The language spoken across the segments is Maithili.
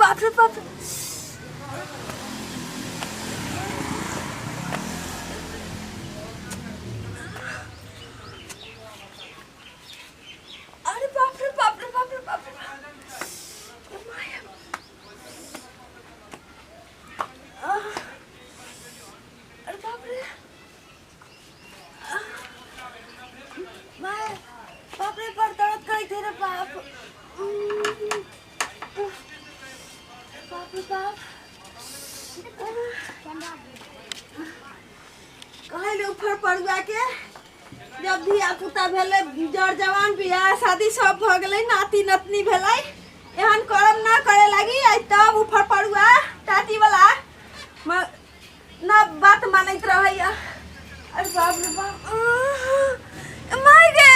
बाप रे बाप रे। अरे बाप रे बाप रे बाप रे बाप रे बाप। माया। आह। अरे बाप रे आह। माय बाप रे बड़ दर्द करैत है रे बाप। बाप रे बाप। कहै ले उफर पड़ुआ के जब धिया पुता भेलै जर जवान बियाह शादी सब भऽ गेलै नाती नतनी भेलै एहन करम ना करे लागी आई तब उफर पड़ुआ टाटी वाला न बात मानैत रहैया। अरे बाप रे बाप माय गे।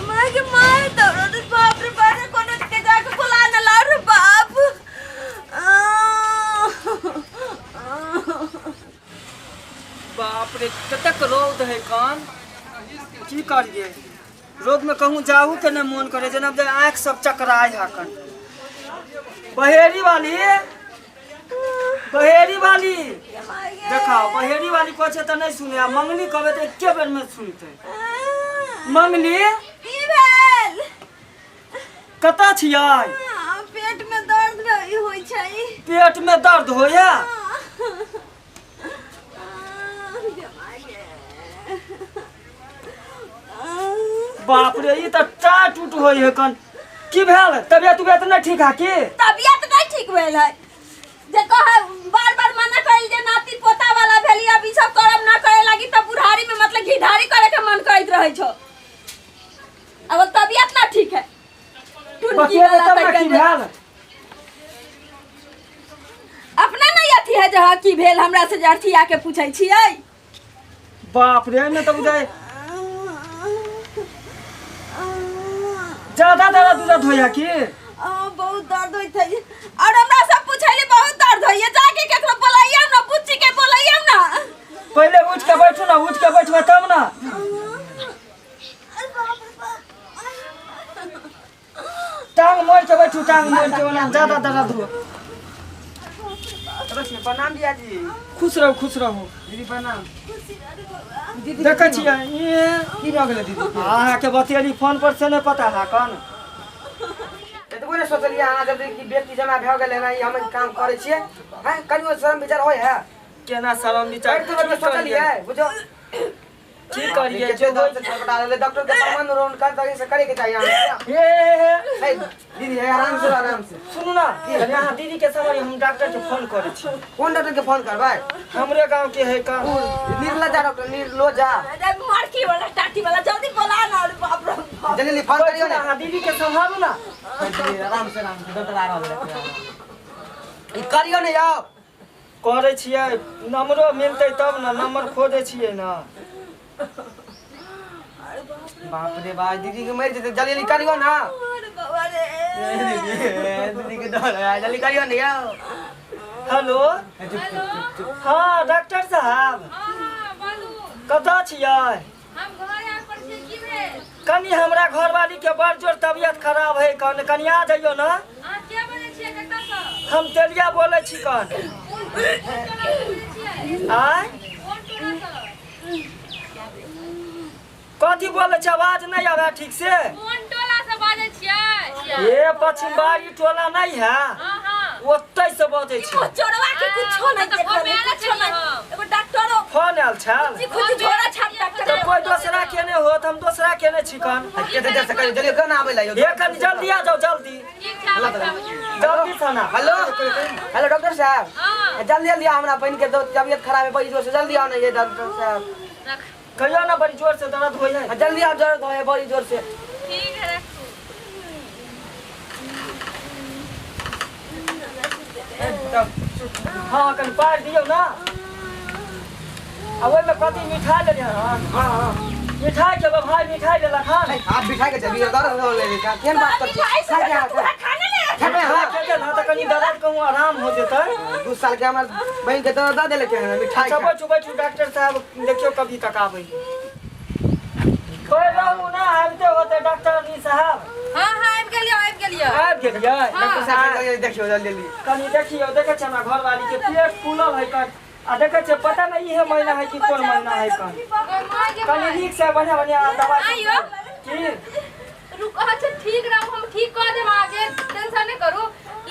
माय गे my दौड़ बाप रे बाप रे कोनो के जाके बोला न ला रे बाप। बाप रे कतेक रौद है कान की करिए रौद में कहूँ जाहू के नहीं मन करे जेना जे आँखि सब चकराय है कन। बहेरी वाली बहेरी वाली देखा बहेरी वाली कहै छै तऽ नहि सुने आ मंगली कहबै तऽ एके बेर में सुनतै। मंगली की भेल? कतऽ छियै? पेट में दर्द होइ छै। पेट में दर्द होइया? बाप रे ई तऽ टाट उट होइ है कन। की भेल? तबियत उबियत नहि ठीक है की? तबियत नहीं ठीक भेल है जे कहे बार बार मना कइल जे नाती पोता वाला भेली अब ई सब करब ना करे लागी तब बुढ़ारी में मतलब घिढारी करे के मन करैत रहै छौ। अब तबियत ना ठीक है। टुनकी वाला तब ना की भेल? अपना नहीं अथी है जे हाँ की भेल हमरा से जे अथी आके पूछै छियै। बाप रे एहिमे तऽ बुझाइ ज्यादा दर्द उर्द होइया की? बहुत दर्द होइत है और हमरा सब पूछैले बहुत दर्द होइया। जाके केकरो बोलैयौ ना बुच्ची के बोलैयौ ना। पहिले उठ के बैठू ना उठ के बैठबै तब ना। अरे बाप रे बाप। टांग मोड़ के बैठू टांग मोड़ के ओना ज्यादा दर्द हो। प्रणाम जिया जी। खुश रहू खुश रहू। दीदी प्रणाम। दीदी देखै छियै ई की भऽ गेलै दीदी? अहाँके बतेली फोन पर से नहि पता है कन। एतबो नहि सोचलियै अहाँ जल्दी कि व्यक्ति जमा भऽ गेलै ना ई हम काम करै छियै हैं कनियो शरम विचार होइ है? केना शरम विचार करि तऽ सोचलियै बुझो की करियै जे दर्द से छटपटा रहलै डॉक्टर के प्रबंध रोन कर तरी से करे के चाहिए अहाँके। हे हे हे दीदी हे आराम से आराम से सुनू ना कनि अहाँ दीदी के समय हम डॉक्टर के फोन करै छी। कोन डॉक्टर के फोन करबै? हमरे गांव के है का निर्लजा डॉक्टर निर्लोजा। अरे मरकी वाला टाटी वाला जल्दी बोला ना। अरे बाप रे बाप। जल्दी फोन करियो ना ना। अहाँ दीदी के सम्हारू ना। दीदी आराम से डॉक्टर आ रहल है। ई करियो ने यौ। करै छियै नंबरो मिलतै तब ना नंबर खोजै छियै ना। बाप रे बाप दीदी के मरि जेतै जल्दी जल्दी करियो ना। अरे बाबा रे। दीदी के डर है जल्दी करियो ने यौ। हेलो हाँ डॉक्टर साहब। हाँ, बोलू। कतऽ छियै? हम घर आबि पर छियै, की भेल? कनि हमरा घरवाली के बड़ जोर तबियत खराब है कन कनि आ जइयो ना। अहाँ के बजै छियै कतऽसँ? हम तेलिया बोलै छी कन। कोन टोला सँ बजै छियै? आय कोन टोला सँ? कथी बोलै छै आवाज नहि आबै ठीक से। कोन टोला सँ बाजै छियै? ए पछिमबारी टोला नहीं है हाँ हाँ ओतै से बजै छी। ओ चोरवा के कुछो नहीं तऽ फोन देखल मे आयल कुछो छलियै नहीं। हम। एगो डॉक्टरो फोन आयल छल खुद झोरा छाप डॉक्टर तऽ कोई दोसरा केने होत हम दोसरा केने छी कन। कते देर से करियो जल्दी केना आबै ला यौ? हे कनि जल्दी आ जाओ जल्दी ठीक छै, आबै छी, आबै छी। जल्दी से ना। हेलो हेलो डॉक्टर साहब हाँ जल्दी जल्दी आओ हमरा बहिन के तबियत खराब है बड़ी जोर से जल्दी आओ ना ये डॉक्टर साहब। रख। कहियो ना बड़ी जोर से दर्द होइ है। जल्दी आओ दर्द होय है बड़ी जोर से। ठीक है रखू। हाँ कनि पार दियौ ना। आ ओहिमे कथी मिठाई लेलियै हन? हाँ हाँ मिठाई खेबै भाई मिठाई लेलक हन। आप मिठाई के चलिए दर्द हो ले का केहन बात कर मिठाई से खा के तू खाने ले खेबै हाँ खेतै ना तऽ कनि दर्द कहूँ आराम हो जेतै। 2 साल के हमर बहिन के दर्द दऽ देलकै हन मिठाई अच्छा खा। बैठू बैठू डॉक्टर साहब देखियौ कभी तक आबै। कोई रहू ना आबिते होते डॉक्टर नी साहब। हां हां आबि गेलियो आबि गेलियो। आबि गेलियै? डॉक्टर साहब जल्दी देखियो जल्दी जल्दी। कनी देखियो, देखै छियै हमरा घरवाली के पेट फूलल है कन, आ देखै छियै पता नहीं इहे महीना है कि कोन महीना है कन। कनी नीक से बढ़िया बढ़िया दवाई आइयो। की रुक, अच्छा ठीक रहू, हम ठीक कऽ देब अहाँके, टेंशन नहि करू।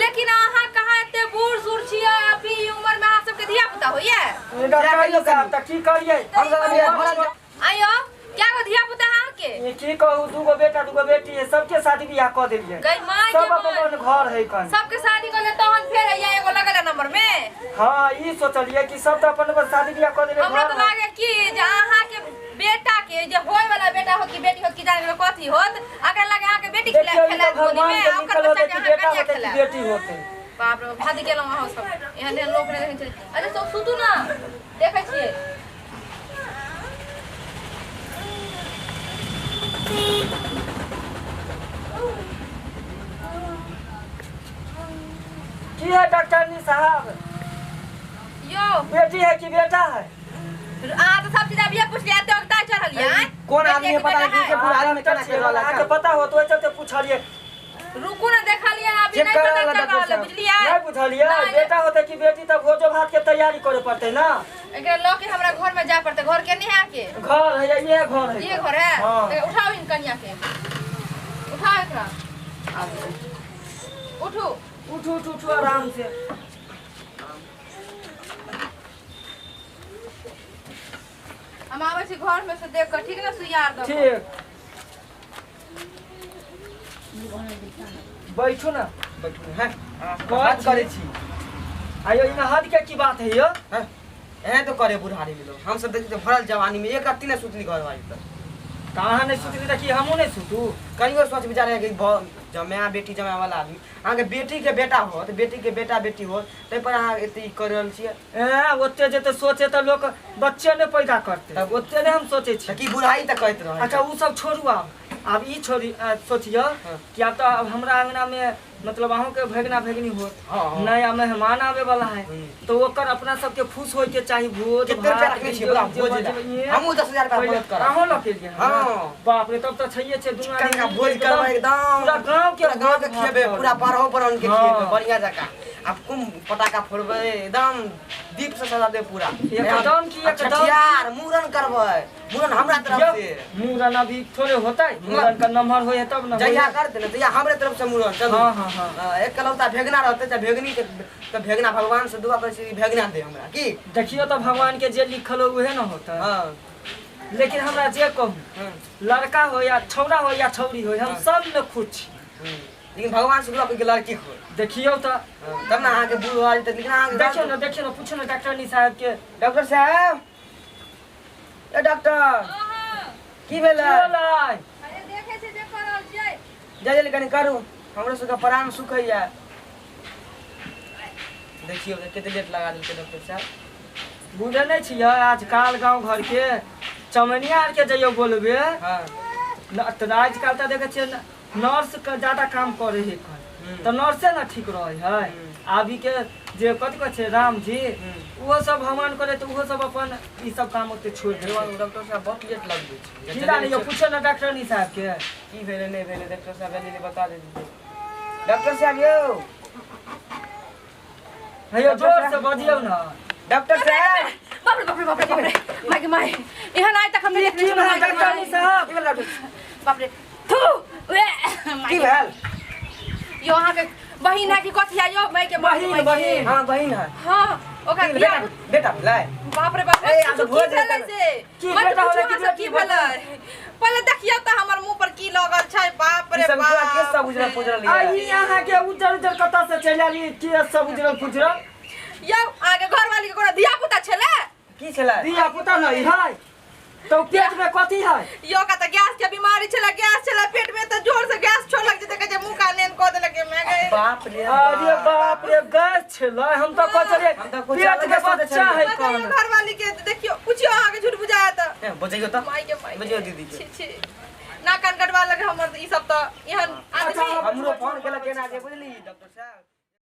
लेकिन अहाँ कहाँ एते बूढ़ सूढ़ छियै, अभी ई उम्र में अहाँ सबके धिया पुता होइए? डॉक्टर साहब तऽ की करियै? हम सब अभी भरल आइयो, क्या गो धिया पुता अहाँके? ई की कहू, दूगो बेटा दूगो बेटी है, सबके शादी बियाह कऽ देलियै। गई माय के सब अपन माय। अपन घर है कन। सबके शादी कऽ ले तहन फेर अइया एगो लगल है नंबर में। हाँ ई सोचलियै कि सब तऽ अपन अपन शादी बियाह कऽ देलियै। हमरा घर तऽ है। लागे कि जे अहाँके बेटा के जे होय वाला बेटा हो कि बेटी हो कि जाने गेलो कथी होत, अगर लागे अहाँके बेटी खिला देखियौ ई खेला तऽ गोदी भगवान में के आ ओकर लिखल बच्चा होतै के कि अहाँ बेटा कनिया होतै कि खेलायब। बेटी होतै। बाप रे भाग गेलहुँ अहाँ सब, एहन एहन लोक नहि देखै छै। अच्छा सब सुतू ना, देखै छियै। की है डॉक्टर साहब? यो बेटी है कि बेटा है? अहाँ तऽ सब चीज अभिये पुछलियै, एते औगता चढ़लियै आँय? कोन आदमी है बेटी पता के नहीं बेटा के है? पूरा आदमी केना कर रहल है। अहाँके पता होत ओहि चलते पुछलियै। रुकू ना, देखलियै अभी चेक नहीं करा पता वाला चल डॉक्टर रहल है, साहब। बुझलियै? नहीं बुझलियै? नहीं। बेटा होतै कि बेटी तऽ भोजो भात के तैयारी करे पड़तै ना। एकरा लऽ के हमरा घर में जाय पड़तै। घर के नहीं है अहाँके? घर है, ये घर है। ये घर है? हाँ। तऽ उठाउ इन कनिया के, उठाउ एकरा, उठू उठू उठू उठू आराम से। हम आबै छी घर में से देख कऽ, ठीक ने? सुइया आर दऽ कऽ। ठीक, बैठू ना। बैठू हैं, बात करै छी। आयो इमे हद के की बात है यो? हैं एहन तो करे बुढ़ारी में लोग। हम सब देखै छियै भरल जवानी में एक राति नहि सुतली घरवाली पर। तऽ अहाँ नहि सुतली तऽ की हमहूँ नहि सुतू? कहियो सोच विचार है कि जमाया बेटी जमाया वाला आदमी, अहाँके बेटी के बेटा होत, बेटी के बेटा बेटी होत, ताहि पर अहाँ एते ई कर रहल छियै। ए ओते जेते सोचे तऽ लोक बच्चे नहि पैदा करतै, तब- ओते नहि हम सोचै तऽ छी। की बुढ़ाई तऽ कहैत रहै। अच्छा ओ सब छोड़ू, आब आब ई छोड़ी सोचियौ हाँ। कि आब तऽ आब हमरा अंगना में मतलब अहूँके भगना भगनी होत, हाँ, हाँ। नया मेहमान आवे वाला है, हम्म। तो ओकर अपना सबके खुश होय के चाही। भोज कते रुपया भात, रखने छियै बड़ा जे भोज जे लए? ये। हमहूँ 10,000 रुपया पहिले मदद करब। अहूँ लऽ के एलियै? हाँ। बाप रे, तब तऽ छैहे छै दुनू आदमी कनिका भोज करबै एकदम, पूरा गाँव के पूरा गाँव के भोज भात खिएबै, करबै। पूरा बारहो बरन के हाँ। खिएबै बढ़िया जकाँ। आब कुम पटाखा फोड़बै, एकदम दीप से सजा देबै पूरा। एकदम की आ एकदम। छठियार मूड़न करबै, मूड़न हमरा तरफ यौ, से। मूड़न अभी थोड़े होतै, मूड़न के नम्हर होय है तब न। जहिया होय। करते ने तहिया हमरे तरफ से मूड़न चलू। हाँ, हाँ, हाँ। हाँ, एक कलौता भेगना रहतै तऽ भेगनी के तऽ भेगना भगवान से दुआ करै छी कि भेगना दे हमरा की। देखियौ तऽ भगवान के जे लिखल हो उहे न होतै। हाँ। लेकिन हमरा जे कहू, हाँ। लड़का हो या छौड़ा हो या छौड़ी हो, हम हाँ। सब में खुश छी। लेकिन भगवान से दुआ करी कि लड़की हो। देखियौ तऽ हाँ, तब ना अहाँके बूढ़ भऽ जेतै, लेकिन अहाँके देखियौ ने, देखियौ ने, पूछू ने डॉक्टर साहब के। डॉक्टर साहब, ए डॉक्टर, हाँ, की भेलै? की भेलै? अरे देखै छियै जे कऽ रहल छियै। जा जल्दी कनि करू, हमरो सबके प्राण सुखैया। देखियौ कते लेट लगा देलकै डॉक्टर साहब। बुझै नहि छियै आजकल गाँव घर के चमनिया आर के जइयौ बोलबे। हाँ। तऽ आजकल तऽ देखै छियै नर्स के ज्यादा काम करे है कन, हम्म। तऽ नर्से ने ठीक रहै है। हम्म। अभी के जे कथी कहै छै राम जी, हम्म। ओहो सब भगवान करे तऽ ओहो सब अपन ई सब काम ओते छोड़ि देलकै। डॉक्टर साहब बहुत लेट लगबै छै। की जानी यौ, पूछो ने डॉक्टर साहब के की भेलै नहि भेलै। डॉक्टर साहब जल्दी बता दे। डॉक्टर साहब यौ, हे यौ, जोर से बजियौ ने। डॉक्टर साहब। बाप रे बाप रे बाप रे बाप रे, माय गे माय, एहन आइ तक हम नहि देखने की छलहुँ, भेल माय गे डॉक्टर माय। साहब? की भेल डॉक्टर? बाप रे, थू उए, माय की गे। भेल यौ अहाँके बहिन है कि कथी है यौ? माय के माय, बहिन, माय गे। बहिन। हाँ बहिन है। हाँ, ओकरा की बियाह बेटा बेटा भेलै? बाप रे बाप, ए, आब की भोज भेलै हेतै। से? की मत बेटा पूछू होलै कि अहाँ सब बेटी की भेलै? पहिले देखियौ तऽ हमर मुँह पर की लगल छै। बाप ई रे सब पूरा बाप। केस सब उजरल पुजरल आ यऽ। ई अहाँके उज्जर उज्जर कतऽ से चलि आयल? ई के सब उजरल फुजरल? यौ अहाँके घरवाली के कोनो धिया पुता छलै? की छलै? धिया पुता नहि है तऽ पेट में कथी है? यौ का तऽ गैस के बीमारी छलै, गैस छलै पेट में, तऽ जोर से गैस छोड़लक जे देखै छै मुँह कान एहन कऽ देलक मैं गए। बाप रे अरे बाप रे, गैस छलै। हम तऽ कहै छलियै हम तऽ कुछ पेट अलगे के सोचै बच्चा है छलियै। बताइयो कौन। घरवाली के देखियौ, पूछियौ अहाँके झूठ बुझाया तऽ। ए, बजैयौ तऽ। माय के माय के। बजियौ दीदी के। छी छी, नाक कान कटवा लगे हमर ई सब तऽ एहन आदमी। हमरो फोन केलक केना जे बुझली डॉक्टर साहब।